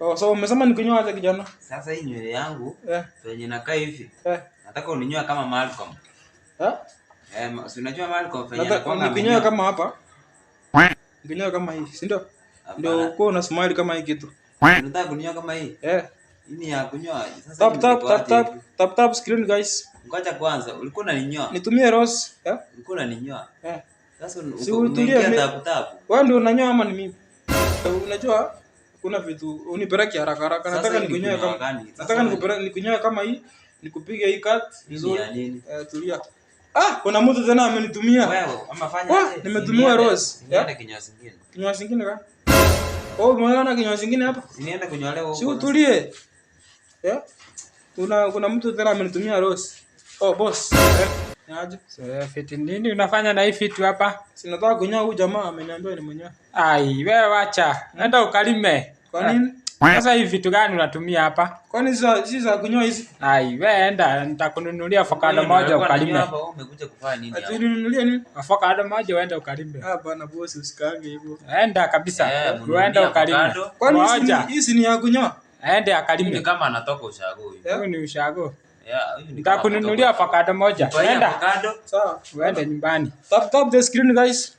Oh, so umesema nikunyoa aje, kijana? Sasa hii nywele yangu venye nakaa hivi. Nataka uninyoa kama Malcolm. Eh? Eh, si unajua Malcolm venye Nataka anakuanga nikunyoe amenyoa? Kama hapa. Nikunyoe kama hii, si ndio? Ndio Hapana. uko una smile kama hii kitu. Unataka kunyoa kama hii? Eh. Hii ni ya kunyoa. Sasa Tap hii tap ni tap tap hivi. Tap tap screen, guys. Ngoja kwanza, ulikuwa unaninyoa. Nitumie rose, eh? Ulikuwa unaninyoa. Eh. Sasa Si utulie, umeingia tabu tabu. Wewe ndio unanyoa ama ni mimi? Unajua kuna vitu unipeleke haraka haraka. Sasa Nataka hii ni nikunyoe kunyoa kama gani? Sasa nataka nikunyoe kama hii, nikupige hii cut Hii ni vizuri. ya nini? Eh, tulia. Ah, kuna mtu tena amenitumia. Wewe ama fanya Wah, aje? nimetumiwa rose. Niende kinyoa zingine. Kinyoa zingine ka? Oh, umeona kinyoa zingine hapa? Si niende kunyolewa huko Si sasa. utulie. Eh? Kuna mtu tena amenitumia rose. Oh, boss. Eh, niaje? So, fiti nini unafanya na hii vitu hapa? Si nataka kunyoa, huyu jamaa ameniambia ni mwenyewe. Ai, wewe wacha. Nenda ukalime. Kwa nini? Sasa hii vitu gani unatumia hapa? Kwani si za kunyoa hizi? Ai, wewe enda, nitakununulia avocado Wewe moja ndio ulikuwa ukalime. unanyoa hapa, wewe umekuja kufanya nini Ati hapa? uninunulie nini? Avocado moja uende ukalime. Ah, bana boss, usikaange hivyo. Enda kabisa. Eh, Uende mnunulie ukalime. avocado. Kwani hizi Moja. hizi ni ya kunyoa? Aende Huyu ni akalime. kama anatoka ushago huyu. Eh? Huyu ni ushago. Yeah, huyu ni kama Nitakununulia anatoka avocado moja. ushago. Kwa hiyo Enda. avocado Sawa. Uende nyumbani. Tap tap the screen, guys.